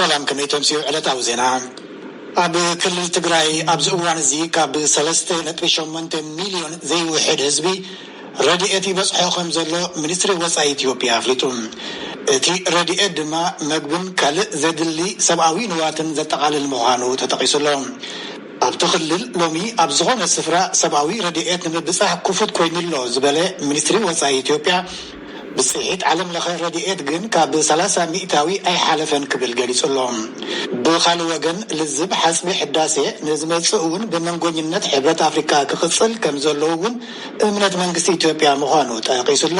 ሰላም፣ ከመይ ተምስዩ? ዕለታዊ ዜና። ኣብ ክልል ትግራይ ኣብዚ እዋን እዚ ካብ ሰለስተ ነጥቢ ሸሞንተ ሚልዮን ዘይውሕድ ህዝቢ ረድኤት ይበጽሖ ከም ዘሎ ሚኒስትሪ ወጻኢ ኢትዮጵያ ኣፍሊጡ። እቲ ረድኤት ድማ መግብን ካልእ ዘድሊ ሰብኣዊ ንዋትን ዘጠቓልል ምዃኑ ተጠቒሱ ኣሎ። ኣብቲ ክልል ሎሚ ኣብ ዝኾነ ስፍራ ሰብኣዊ ረድኤት ንምብጻሕ ክፉት ኮይኑ ኣሎ ዝበለ ሚኒስትሪ ወጻኢ ኢትዮጵያ፣ ብጽሒት ዓለም ለኸ ረድኤት ግን ካብ ሰላሳ ሚእታዊ ኣይሓለፈን ክብል ገሊጹ ኣሎ። ብኻልእ ወገን፣ ልዝብ ሓጽቢ ሕዳሴ ንዝመጽእ እውን ብመንጎኝነት ሕብረት ኣፍሪካ ክቕጽል ከም ዘለዎ እውን እምነት መንግስቲ ኢትዮጵያ ምዃኑ ጠቂሱ ኣሎ።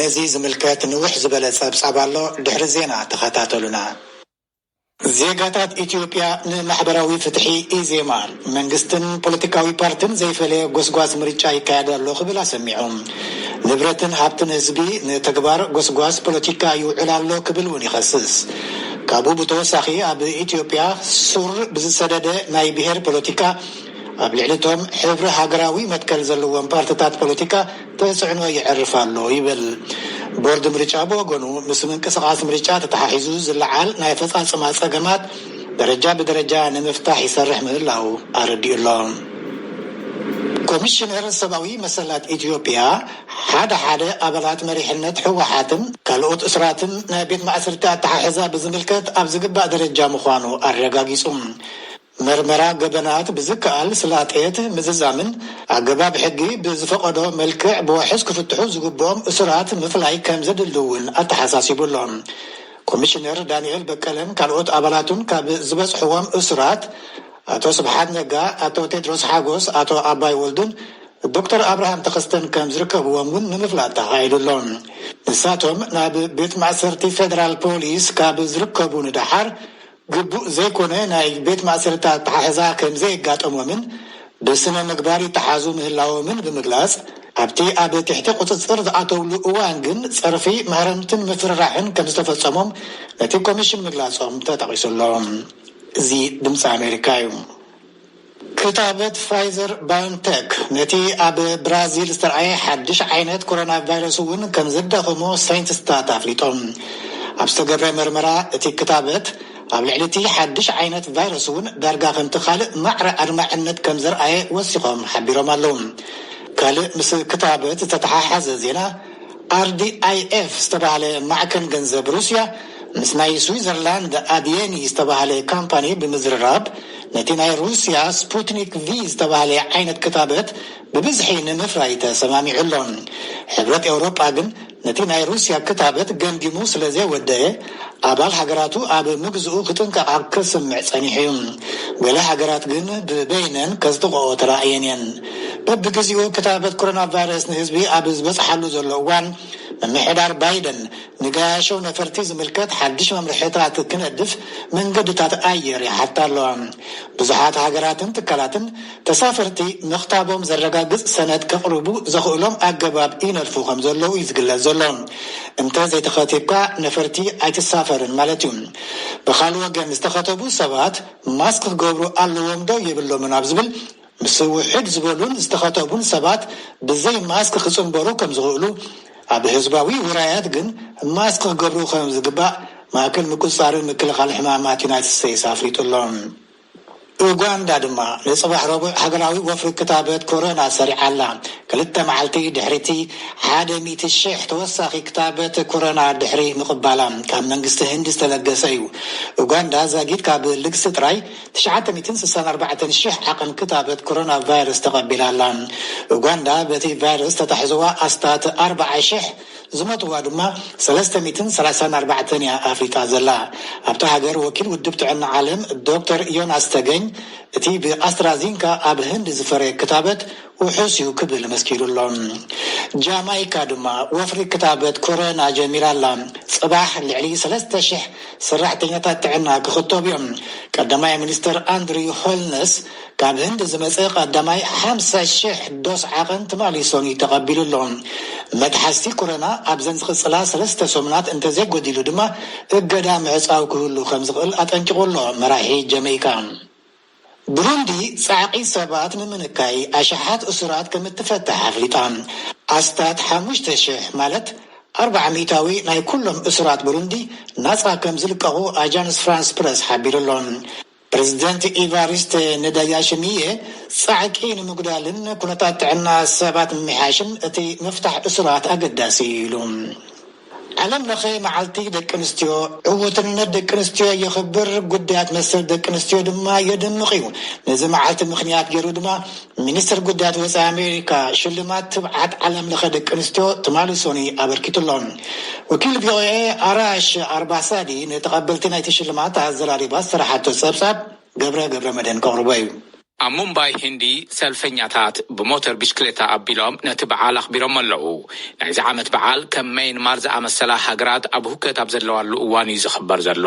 ነዚ ዝምልከት ንውሕ ዝበለ ጸብጻብ ኣሎ። ድሕሪ ዜና ተኸታተሉና። ዜጋታት ኢትዮጵያ ንማሕበራዊ ፍትሒ፣ ኢዜማ፣ መንግስትን ፖለቲካዊ ፓርትን ዘይፈለየ ጎስጓስ ምርጫ ይካየድ ኣሎ ክብል ኣሰሚዑ። ንብረትን ሃብትን ህዝቢ ንተግባር ጎስጓስ ፖለቲካ ይውዕል ኣሎ ክብል እውን ይኸስስ። ካብኡ ብተወሳኺ፣ ኣብ ኢትዮጵያ ሱር ብዝሰደደ ናይ ብሔር ፖለቲካ ኣብ ልዕሊ እቶም ሕብሪ ሃገራዊ መትከል ዘለዎም ፓርትታት ፖለቲካ ተጽዕኖ የዕርፍ ኣሎ ይብል። ቦርድ ምርጫ ብወገኑ፣ ምስ ምንቅስቓስ ምርጫ ተተሓሒዙ ዝለዓል ናይ ኣፈጻጽማ ጸገማት ደረጃ ብደረጃ ንምፍታሕ ይሰርሕ ምህላው ኣረዲኡ ኣሎ። ኮሚሽነር ሰብኣዊ መሰላት ኢትዮጵያ፣ ሓደ ሓደ ኣባላት መሪሕነት ህወሓትን ካልኦት እስራትን ናይ ቤት ማእሰርቲ ኣተሓሕዛ ብዝምልከት ኣብ ዝግባእ ደረጃ ምዃኑ ኣረጋጊጹ። መርመራ ገበናት ብዝከኣል ስላጤት ምዝዛምን ኣገባብ ሕጊ ብዝፈቐዶ መልክዕ ብዋሕስ ክፍትሑ ዝግብኦም እሱራት ምፍላይ ከም ዘድሊ እውን ኣተሓሳሲቡ ኣሎ። ኮሚሽነር ዳንኤል በቀለን ካልኦት ኣባላቱን ካብ ዝበጽሕዎም እሱራት፣ ኣቶ ስብሓት ነጋ፣ ኣቶ ቴድሮስ ሓጎስ፣ ኣቶ ኣባይ ወልዱን ዶክተር ኣብርሃም ተኸስተን ከም ዝርከብዎም እውን ንምፍላጥ ተኻኢሉ ኣሎ። ንሳቶም ናብ ቤት ማእሰርቲ ፌደራል ፖሊስ ካብ ዝርከቡ ንደሓር፣ ግቡእ ዘይኮነ ናይ ቤት ማእሰርቲ ኣተሓሕዛ ከም ዘየጋጠሞምን ብስነ ምግባር ይተሓዙ ምህላዎምን ብምግላጽ፣ ኣብቲ ኣብ ትሕቲ ቁጽጽር ዝኣተውሉ እዋን ግን ጸርፊ፣ ማህረምትን ምፍርራሕን ከም ዝተፈጸሞም ነቲ ኮሚሽን ምግላጾም ተጠቒሱ ኣሎ። እዚ ድምፂ ኣሜሪካ እዩ። ክታበት ፋይዘር ባዮንቴክ ነቲ ኣብ ብራዚል ዝተረኣየ ሓድሽ ዓይነት ኮሮና ቫይረስ እውን ከም ዘዳኸሞ ሳይንቲስታት ኣፍሊጦም። ኣብ ዝተገብረ መርመራ፣ እቲ ክታበት ኣብ ልዕሊ እቲ ሓድሽ ዓይነት ቫይረስ እውን ዳርጋ ከምቲ ካልእ ማዕረ ኣድማዕነት ከም ዘርኣየ ወሲኾም ሓቢሮም ኣለዉ። ካልእ ምስ ክታበት ዝተተሓሓዘ ዜና፣ ኣር ዲ ኣይ ኤፍ ዝተባህለ ማዕከን ገንዘብ ሩስያ ምስ ናይ ስዊዘርላንድ ኣድየኒ ዝተባህለ ካምፓኒ ብምዝርራብ፣ ነቲ ናይ ሩስያ ስፑትኒክ ቪ ዝተባህለ ዓይነት ክታበት ብብዝሒ ንምፍራይ ተሰማሚዑ ኣሎ። ሕብረት ኤውሮጳ ግን ነቲ ናይ ሩስያ ክታበት ገምጊሙ ስለ ዘይወደየ፣ ኣባል ሃገራቱ ኣብ ምግዝኡ ክጥንቀቓ ከስምዕ ጸኒሑ እዩ። ገለ ሃገራት ግን ብበይነን ከዝጥቕኦ ተራእየን እየን። በብግዜኡ ክታበት ኮሮና ቫይረስ ንህዝቢ ኣብ ዝበጽሓሉ ዘሎ እዋን፣ ምምሕዳር ባይደን ንገያሾ ነፈርቲ ዝምልከት ሓድሽ መምርሕታት ክነድፍ መንገድታት ኣየር ይሓታ ኣለዋ። ብዙሓት ሃገራትን ትካላትን ተሳፈርቲ ምኽታቦም ዘረጋግጽ ሰነድ ከቕርቡ ዘኽእሎም ኣገባብ ይነድፉ ከም ዘለዉ እዩ ዝግለጽ ዘሎ። እንተ ዘይተኸቲብካ ነፈርቲ ኣይትሳፈርን ማለት እዩ። ብኻልእ ወገን፣ ዝተኸተቡ ሰባት ማስክ ክገብሩ ኣለዎም ዶ የብሎምን ኣብ ዝብል፣ ምስ ውሕድ ዝበሉን ዝተኸተቡን ሰባት ብዘይ ማስክ ክጽንበሩ ከም ዝኽእሉ፣ ኣብ ህዝባዊ ውራያት ግን ማስክ ክገብሩ ከም ዝግባእ ማእከል ምቁጽጻርን ምክልኻል ሕማማት ዩናይትድ ስቴትስ ኣፍሊጡ ኣሎ። ኡጋንዳ ድማ ንጽባሕ ረቡዕ ሃገራዊ ወፍሪ ክታበት ኮሮና ሰሪዓ ኣላ። ክልተ መዓልቲ ድሕሪቲ ሓደ ሚእቲ ሽሕ ተወሳኺ ክታበት ኮሮና ድሕሪ ምቕባላ፣ ካብ መንግስቲ ህንዲ ዝተለገሰ እዩ። ኡጋንዳ ዛጊት ካብ ልግሲ ጥራይ ትሽዓተ ሚእትን ስሳን ኣርባዕተን ሽሕ ዓቐን ክታበት ኮሮና ቫይረስ ተቐቢላ ኣላ። ኡጋንዳ በቲ ቫይረስ ተታሒዝዋ ኣስታት ኣርባዓ ሽሕ ዝሞትዋ ድማ ሰለስተ ሚእትን ሰላሳን ኣርባዕተን እያ ኣፍሊጣ ዘላ። ኣብታ ሃገር ወኪል ውድብ ጥዕና ዓለም ዶክተር ዮናስ ተገኝ፣ እቲ ብኣስትራዚንካ ኣብ ህንዲ ዝፈረየ ክታበት ውሑስ እዩ ክብል መስኪሩ ኣሎ። ጃማይካ ድማ ወፍሪ ክታበት ኮሮና ጀሚራ ኣላ። ጽባሕ ልዕሊ ሰለስተ ሽሕ ሰራሕተኛታት ጥዕና ክኽተቡ እዮም። ቀዳማይ ሚኒስትር ኣንድሪው ሆልነስ፣ ካብ ህንዲ ዝመጸ ቀዳማይ ሓምሳ ሽሕ ዶስ ዓቐን ትማሊ ሰኑይ ተቐቢሉ ኣሎ። መትሓዝቲ ኮሮና ኣብዘን ዝቕጽላ ሰለስተ ሰሙናት እንተዘይጎዲሉ ድማ፣ እገዳ ምዕጻው ክህሉ ከም ዝኽእል ኣጠንቂቑ ኣሎ መራሒ ጀመይካ። ብሩንዲ ጻዕቒ ሰባት ንምንካይ ኣሽሓት እሱራት ከም እትፈትሕ ኣፍሊጣ። ኣስታት ሓሙሽተ ሽሕ፣ ማለት ኣርባዓ ሚእታዊ ናይ ኩሎም እሱራት ብሩንዲ ናጻ ከም ዝልቀቑ ኣጃንስ ፍራንስ ፕረስ ሓቢሩ ኣሎ። ፕሬዚደንት ኢቫሪስተ ንዳያሽሚየ ጻዕቂ ንምጉዳልን ኩነታት ጥዕና ሰባት ምምሕያሽን እቲ ምፍታሕ እሱራት ኣገዳሲ እዩ ኢሉ። ዓለም ለኸ መዓልቲ ደቂ ኣንስትዮ፣ ዕውትነት ደቂ ኣንስትዮ የኽብር፣ ጉዳያት መሰል ደቂ ኣንስትዮ ድማ የደምቕ እዩ። ነዚ መዓልቲ ምኽንያት ገይሩ ድማ ሚኒስትር ጉዳያት ወፃኢ ኣሜሪካ ሽልማት ትብዓት ዓለም ለኸ ደቂ ኣንስትዮ ትማሊ ሶኒ ኣበርኪቱ ኣሎ። ወኪል ቪኦኤ ኣራሽ ኣርባሳዲ ንተቐበልቲ ናይቲ ሽልማት ኣዘራሪባ ዝሰራሓቶ ፀብፃብ ገብረ ገብረ መድህን ከቕርቦ እዩ። ኣብ ሙምባይ ህንዲ ሰልፈኛታት ብሞተር ብሽክሌታ ኣቢሎም ነቲ በዓል ኣኽቢሮሞ ኣለዉ። ናይዚ ዓመት በዓል ከም መይንማር ዝኣመሰላ ሃገራት ኣብ ሁከት ኣብ ዘለዋሉ እዋን እዩ ዝኽበር ዘሎ።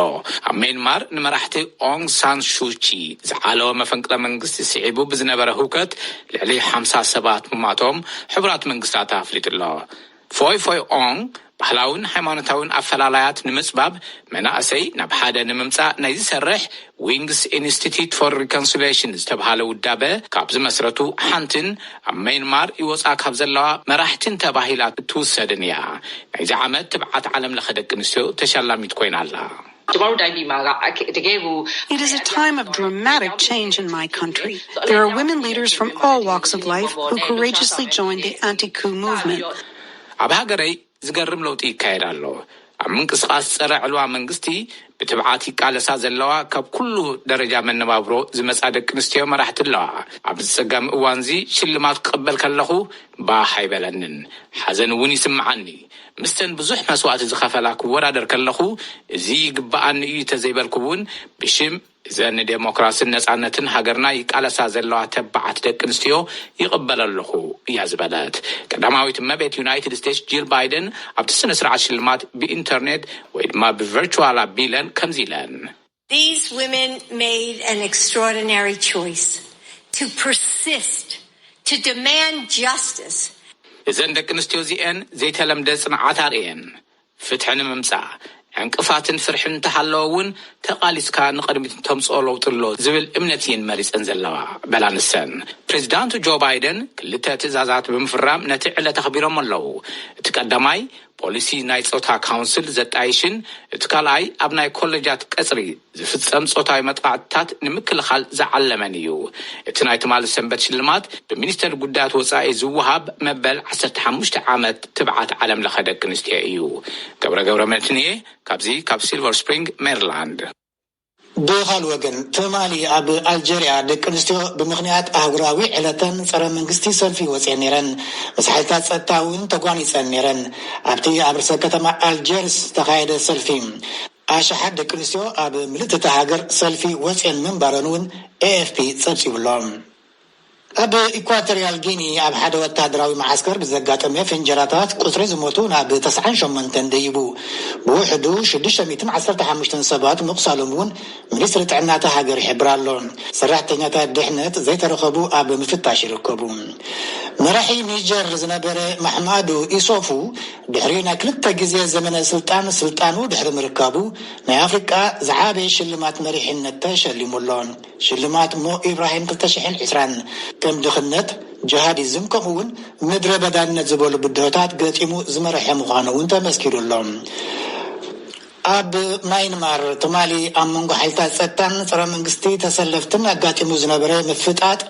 ኣብ መይንማር ንመራሕቲ ኦንግ ሳን ሹቺ ዝዓለወ መፈንቅለ መንግስቲ ስዒቡ ብዝነበረ ሁከት ልዕሊ ሓምሳ ሰባት ምማቶም ሕቡራት መንግስታት ኣፍሊጡ ኣሎ። ፎይ ፎይ ኦንግ ባህላውን ሃይማኖታውን ኣፈላላያት ንምጽባብ መናእሰይ ናብ ሓደ ንምምጻእ ናይ ዝሰርሕ ዊንግስ ኢንስቲትዩት ፎር ሪኮንሲሊሽን ዝተብሃለ ውዳበ ካብ ዝመስረቱ ሓንትን ኣብ መይንማር ይወጻ ካብ ዘለዋ መራሕትን ተባሂላ እትውሰድን እያ። ናይዚ ዓመት ትብዓት ዓለም ለኸ ደቂ ኣንስትዮ ተሸላሚት ኮይና ኣላ። It is a time of dramatic change in my country. There are women leaders from all walks of life who courageously joined the anti-coup movement. ኣብ ሃገረይ ዝገርም ለውጢ ይካየድ ኣሎ። ኣብ ምንቅስቃስ ጸረ ዕልዋ መንግስቲ ብትብዓት ይቃለሳ ዘለዋ ካብ ኩሉ ደረጃ መነባብሮ ዝመጻ ደቂ ኣንስትዮ መራሕቲ ኣለዋ። ኣብዚ ጸጋሚ እዋንዚ ሽልማት ክቕበል ከለኹ ባህ ኣይበለንን፣ ሓዘን እውን ይስምዓኒ። ምስተን ብዙሕ መስዋእቲ ዝኸፈላ ክወዳደር ከለኹ እዚ ይግብኣኒ እዩ ተዘይበልኩ እውን ብሽም እዘን ንዴሞክራስን ነጻነትን ሃገርና ይቃለሳ ዘለዋ ተባዓት ደቂ ኣንስትዮ ይቕበል ኣለኹ እያ ዝበለት። ቀዳማዊት እመቤት ዩናይትድ ስቴትስ ጂል ባይደን ኣብቲ ስነ ስርዓት ሽልማት ብኢንተርኔት ወይ ድማ ብቨርቹዋል ኣቢለን ከምዚ ኢለን። These women made an extraordinary choice to persist, to demand justice. እዘን ደቂ ኣንስትዮ እዚኤን ዘይተለምደ ጽንዓት ኣርእየን። ፍትሒ ንምምጻእ ዕንቅፋትን ፍርሕን እንተሃለወ እውን ተቓሊስካ ንቕድሚት ተምጽኦ ለውጢ ኣሎ ዝብል እምነት እየን መሪጸን ዘለዋ በላ ንሰን። ፕሬዚዳንት ጆ ባይደን ክልተ ትእዛዛት ብምፍራም ነቲ ዕለት ኣኽቢሮም ኣለዉ። እቲ ቀዳማይ ፖሊሲ ናይ ጾታ ካውንስል ዘጣይሽን እቲ ካልኣይ ኣብ ናይ ኮለጃት ቀጽሪ ዝፍጸም ጾታዊ መጥቓዕትታት ንምክልኻል ዝዓለመን እዩ። እቲ ናይ ትማሊ ሰንበት ሽልማት ብሚኒስተር ጉዳያት ወጻኢ ዝወሃብ መበል ዓሰርተ ሓሙሽተ ዓመት ትብዓት ዓለም ለኸ ደቂ ኣንስትዮ እዩ። ገብረ ገብረ መድህንየ ካብዚ ካብ ሲልቨር ስፕሪንግ ሜሪላንድ። ብኻል ወገን ትማሊ ኣብ ኣልጀርያ ደቂ ኣንስትዮ ብምኽንያት ኣህጉራዊ ዕለተን ጸረ መንግስቲ ሰልፊ ወፅየን ነይረን። ምስ ሓይልታት ጸጥታ እውን ተጓኒፀን ነይረን። ኣብቲ ኣብ ርእሰ ከተማ ኣልጀርስ ዝተኻየደ ሰልፊ ኣሽሓት ደቂ ኣንስትዮ ኣብ ምልእቲ እታ ሃገር ሰልፊ ወፅየን ምንባረን እውን ኤኤፍፒ ፀብፂቡ ኣሎ። ኣብ ኢኳቶሪያል ጊኒ ኣብ ሓደ ወታደራዊ መዓስከር ብዘጋጠመ ፍንጀራታት ቁፅሪ ዝሞቱ ናብ ተስዓን ሸሞንተን ደይቡ። ብውሕዱ ሽዱሽተ ሚእትን ዓሰርተ ሓሙሽተን ሰባት ምቑሳሎም እውን ሚኒስትሪ ጥዕና እታ ሃገር ይሕብር ኣሎ። ሰራሕተኛታት ድሕነት ዘይተረኸቡ ኣብ ምፍታሽ ይርከቡ። መራሒ ኒጀር ዝነበረ ማሕማዱ ኢሶፉ ድሕሪ ናይ ክልተ ግዜ ዘመነ ስልጣን ስልጣኑ ድሕሪ ምርካቡ ናይ ኣፍሪቃ ዝዓበየ ሽልማት መሪሕነት ተሸሊሙ ኣሎ። ሽልማት ሞ ኢብራሂም ክልተ ሽሕን ዕስራን ከም ድኽነት፣ ጅሃዲዝም ከምኡ እውን ምድረ በዳነት ዝበሉ ብድሆታት ገጢሙ ዝመረሐ ምዃኑ እውን ተመስኪሩ ኣሎ። ኣብ ማይንማር ትማሊ ኣብ መንጎ ሓይልታት ጸጥታን ጸረ መንግስቲ ተሰለፍትን ኣጋጢሙ ዝነበረ ምፍጣጥ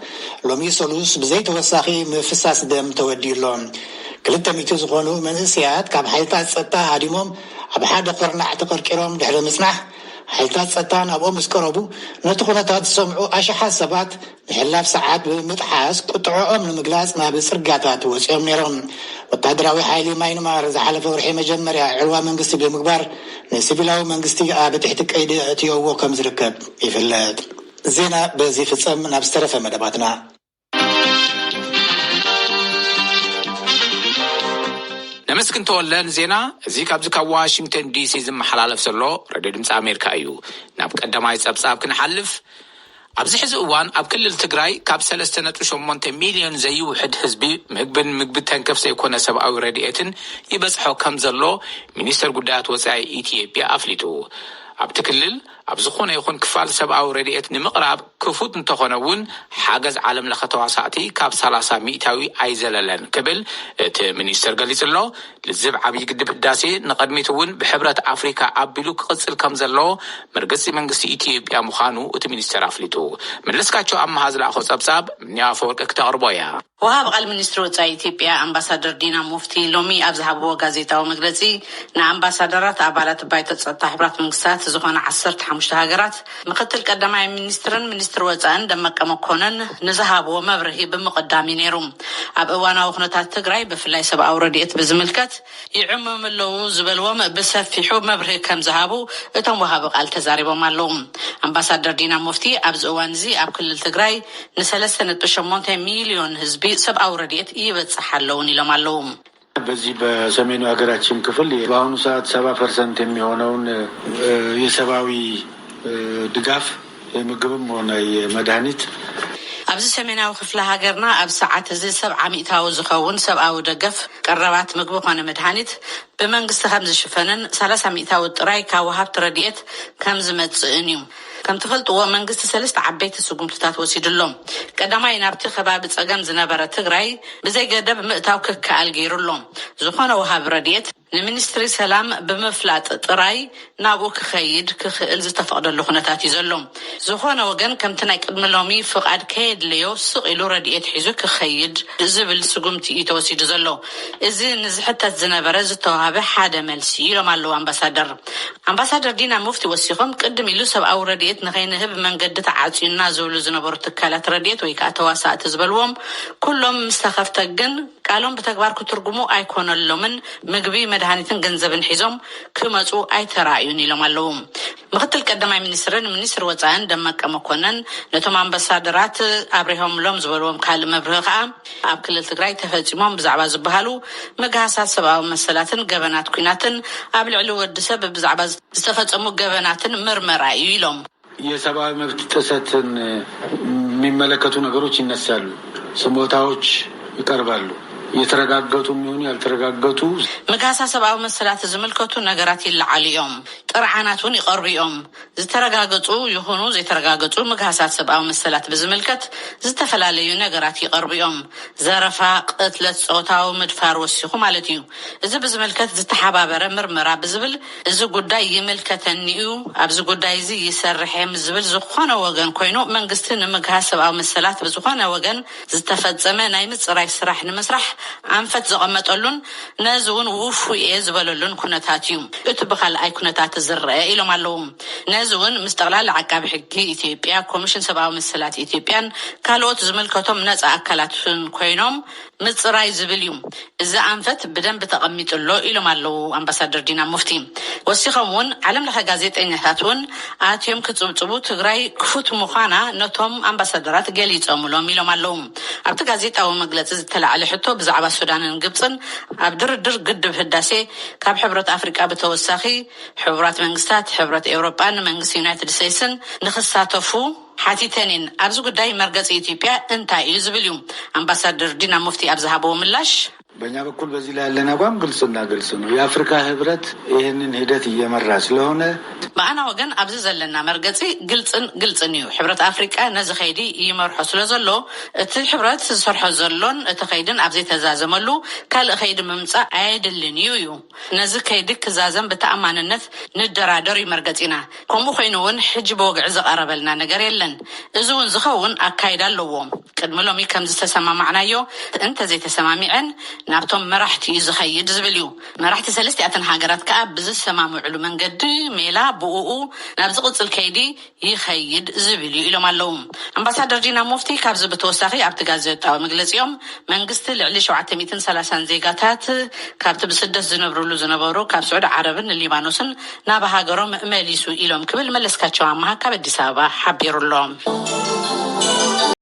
ሎሚ ሰሉስ ብዘይተወሳኺ ምፍሳስ ደም ተወዲኡ ኣሎ። ክልተ ሚእቲ ዝኾኑ መንእሰያት ካብ ሓይልታት ጸጥታ ሃዲሞም ኣብ ሓደ ኩርናዕ ተቐርቂሮም ድሕሪ ምጽናሕ ሓይልታት ጸጥታ ናብኦም ምስ ቀረቡ ነቲ ኩነታት ዝሰምዑ ኣሽሓት ሰባት ንሕላፍ ሰዓት ብምጥሓስ ቁጥዕኦም ንምግላጽ ናብ ጽርግያታት ወጺኦም ነይሮም። ወታደራዊ ሓይሊ ማይንማር ዝሓለፈ ወርሒ መጀመርያ ዕልዋ መንግስቲ ብምግባር ንሲቪላዊ መንግስቲ ኣብ ትሕቲ ቀይዲ ኣእትዮዎ ከም ዝርከብ ይፍለጥ። ዜና በዚ ፍጸም ናብ ዝተረፈ መደባትና። ነመስግን ተወለ ንዜና እዚ ካብዚ ካብ ዋሽንግተን ዲሲ ዝመሓላለፍ ዘሎ ሬድዮ ድምፂ ኣሜሪካ እዩ። ናብ ቀዳማይ ፀብፃብ ክንሓልፍ ኣብዚ ሕዚ እዋን ኣብ ክልል ትግራይ ካብ ሰለስተ ነጥቢ ሸሞንተ ሚልዮን ዘይውሕድ ህዝቢ ምግብን ምግቢ ተንከፍ ዘይኮነ ሰብኣዊ ረድኤትን ይበፅሖ ከም ዘሎ ሚኒስተር ጉዳያት ወፃኢ ኢትዮጵያ ኣፍሊጡ። ኣብቲ ክልል ኣብ ዝኾነ ይኹን ክፋል ሰብኣዊ ረድኤት ንምቕራብ ክፉት እንተኾነ እውን ሓገዝ ዓለም ለኸ ተዋሳእቲ ካብ ሰላሳ ሚእታዊ ኣይዘለለን ክብል እቲ ሚኒስተር ገሊጹ ኣሎ። ልዝብ ዓብዪ ግድብ ህዳሴ ንቐድሚት እውን ብሕብረት ኣፍሪካ ኣቢሉ ክቕጽል ከም ዘለዎ መርገጺ መንግስቲ ኢትዮጵያ ምዃኑ እቲ ሚኒስተር ኣፍሊጡ። መለስካቸው ኣመሃ ዝለኣኾ ጸብጻብ ምንያ ኣፈወርቂ ክተቕርቦ እያ። ወሃብ ቃል ሚኒስትሪ ወጻኢ ኢትዮጵያ ኣምባሳደር ዲና ሙፍቲ ሎሚ ኣብ ዝሃብዎ ጋዜጣዊ መግለጺ፣ ንኣምባሳደራት ኣባላት ባይቶ ጸጥታ ሕቡራት መንግስታት ዝኾነ ዓሰርተ ሓሙሽተ ሃገራት ምክትል ቀዳማይ ሚኒስትርን ሚኒስትሪ ወጻእን ደመቀ መኮነን ንዝሃብዎ መብርሂ ብምቕዳም እዩ ነይሩ። ኣብ እዋናዊ ኩነታት ትግራይ ብፍላይ ሰብኣዊ ረድኤት ብዝምልከት ይዕመሙ ኣለዉ ዝበልዎም ብሰፊሑ መብርሂ ከም ዝሃቡ እቶም ወሃቢ ቃል ተዛሪቦም ኣለዉ። ኣምባሳደር ዲና ሙፍቲ ኣብዚ እዋን እዚ ኣብ ክልል ትግራይ ንሰለስተ ነጥቢ ሸሞንተ ሚልዮን ህዝቢ ሰብኣዊ ረድኤት ይበጽሕ ኣለውን ኢሎም ኣለዉ። በዚህ በሰሜኑ ሀገራችን ክፍል በአሁኑ ሰዓት ሰባ ፐርሰንት የሚሆነውን የሰብአዊ ድጋፍ የምግብም ሆነ የመድኃኒት ኣብዚ ሰሜናዊ ክፍለ ሃገርና ኣብ ሰዓት እዚ ሰብዓ ሚእታዊ ዝኸውን ሰብኣዊ ደገፍ ቀረባት ምግቢ ኮነ መድሃኒት ብመንግስቲ ከም ዝሽፈንን ሰላሳ ሚእታዊ ጥራይ ካብ ወሃብቲ ረድኤት ከም ዝመጽእን እዩ። ከም ትፈልጥዎ መንግስቲ ሰለስተ ዓበይቲ ስጉምትታት ወሲዱ ኣሎ። ቀዳማይ ናብቲ ከባቢ ጸገም ዝነበረ ትግራይ ብዘይ ገደብ ምእታው ክከኣል ገይሩ ኣሎ። ዝኾነ ወሃቢ ረድኤት ንሚኒስትሪ ሰላም ብምፍላጥ ጥራይ ናብኡ ክኸይድ ክኽእል ዝተፈቕደሉ ኩነታት እዩ ዘሎ። ዝኾነ ወገን ከምቲ ናይ ቅድሚ ሎሚ ፍቓድ ከየድለዮ ስቕ ኢሉ ረድኤት ሒዙ ክኸይድ ዝብል ስጉምቲ እዩ ተወሲዱ ዘሎ። እዚ ንዝሕተት ዝነበረ ዝተዋህበ ሓደ መልሲ እዩ ኢሎም ኣለዉ ኣምባሳደር። ኣምባሳደር ዲና ሙፍቲ ወሲኾም ቅድም ኢሉ ሰብኣዊ ረድኤት ንኸይንህብ መንገዲ ተዓፅዩና ዝብሉ ዝነበሩ ትካላት ረድኤት ወይ ከዓ ተዋሳእቲ ዝበልዎም ኩሎም ምስ ተኸፍተ ግን ቃሎም ብተግባር ክትርጉሙ ኣይኮነሎምን፣ ምግቢ መድሃኒትን ገንዘብን ሒዞም ክመፁ ኣይተራእዩን ኢሎም ኣለዉ። ምክትል ቀዳማይ ሚኒስትርን ሚኒስትር ወፃእን ደመቀ መኮነን ነቶም ኣምባሳደራት ኣብሪሆምሎም ዝበልዎም ካልእ መብርሂ ከዓ ኣብ ክልል ትግራይ ተፈፂሞም ብዛዕባ ዝበሃሉ ምግሃሳት ሰብኣዊ መሰላትን ገበናት ኲናትን ኣብ ልዕሊ ወዲ ሰብ ብዛዕባ ዝተፈፀሙ ገበናትን ምርመራ እዩ ኢሎም። የሰብአዊ መብት ጥሰትን የሚመለከቱ ነገሮች ይነሳሉ፣ ስሞታዎች ይቀርባሉ። የተረጋገጡ የሚሆኑ ያልተረጋገጡ ምግሃሳ ሰብኣዊ መሰላት ዝምልከቱ ነገራት ይለዓሉ እዮም። ጥርዓናት እውን ይቐርቡ እዮም። ዝተረጋገጹ ይኹኑ ዘይተረጋገጹ ምግሃሳት ሰብኣዊ መሰላት ብዝምልከት ዝተፈላለዩ ነገራት ይቐርቡ እዮም። ዘረፋ፣ ቅትለት፣ ጾታዊ ምድፋር ወሲኹ ማለት እዩ። እዚ ብዝምልከት ዝተሓባበረ ምርመራ ብዝብል እዚ ጉዳይ ይምልከተኒ እዩ፣ ኣብዚ ጉዳይ እዚ ይሰርሕ እየ ምስ ዝብል ዝኾነ ወገን ኮይኑ መንግስቲ ንምግሃስ ሰብኣዊ መሰላት ብዝኾነ ወገን ዝተፈጸመ ናይ ምጽራይ ስራሕ ንምስራሕ ኣንፈት ዘቐመጠሉን ነዚ እውን ውፉይ እየ ዝበለሉን ኩነታት እዩ። እቲ ብኻልኣይ ኩነታት ዝረአ ኢሎም ኣለዉ። ነዚ እውን ምስ ጠቕላላ ዓቃቢ ሕጊ ኢትዮጵያ፣ ኮሚሽን ሰብኣዊ መሰላት ኢትዮጵያን ካልኦት ዝምልከቶም ነፃ ኣካላትን ኮይኖም ምፅራይ ዝብል እዩ። እዚ ኣንፈት ብደንብ ተቐሚጡ ኣሎ ኢሎም ኣለዉ ኣምባሳደር ዲና ሙፍቲ። ወሲኾም እውን ዓለም ለኸ ጋዜጠኛታት እውን ኣትዮም ክፅብፅቡ ትግራይ ክፉት ምዃና ነቶም ኣምባሳደራት ገሊፆምሎም ኢሎም ኣለዉ። ኣብቲ ጋዜጣዊ መግለፂ ዝተላዕለ ሕቶ ብዛዕባ ሱዳንን ግብፅን ኣብ ድርድር ግድብ ህዳሴ ካብ ሕብረት ኣፍሪቃ ብተወሳኺ ሕቡራት መንግስታት፣ ሕብረት ኤውሮጳን መንግስቲ ዩናይትድ ስቴትስን ንክሳተፉ ሓቲተን እየን። ኣብዚ ጉዳይ መርገፂ ኢትዮጵያ እንታይ እዩ ዝብል እዩ። ኣምባሳደር ዲና ሙፍቲ ኣብ ዝሃብዎ ምላሽ፣ በእኛ በኩል በዚህ ላይ ያለን አቋም ግልጽና ግልጽ ነው። የአፍሪካ ህብረት ይህንን ሂደት እየመራ ስለሆነ ብኣና ወገን ኣብዚ ዘለና መርገፂ ግልፅን ግልፅን እዩ። ሕብረት ኣፍሪቃ ነዚ ከይዲ ይመርሖ ስለ ዘሎ እቲ ሕብረት ዝሰርሖ ዘሎን እቲ ከይድን ኣብ ዘይተዛዘመሉ ካልእ ከይዲ ምምፃእ ኣየድልን እዩ እዩ። ነዚ ከይዲ ክዛዘም ብተኣማንነት ንደራደር እዩ መርገፂና። ከምኡ ኮይኑ እውን ሕጂ ብወግዒ ዝቐረበልና ነገር የለን። እዚ እውን ዝኸውን ኣካይዳ ኣለዎ። ቅድሚ ሎሚ ከም ዝተሰማማዕናዮ እንተዘይተሰማሚዐን ናብቶም መራሕቲ እዩ ዝኸይድ ዝብል እዩ። መራሕቲ ሰለስቲኣተን ሃገራት ከዓ ብዝሰማምዕሉ መንገዲ ሜላ ብኡኡ ናብ ዝቕፅል ከይዲ ይኸይድ ዝብል እዩ ኢሎም ኣለዉ። ኣምባሳደር ዲና ሙፍቲ ካብዚ ብተወሳኺ ኣብቲ ጋዜጣዊ መግለፂኦም መንግስቲ ልዕሊ ሸውዓተ ሚእትን ሰላሳን ዜጋታት ካብቲ ብስደት ዝነብርሉ ዝነበሩ ካብ ስዑዲ ዓረብን ሊባኖስን ናብ ሃገሮም መሊሱ ኢሎም ክብል መለስካቸው ኣማሃ ካብ ኣዲስ ኣበባ ሓቢሩ ኣሎ።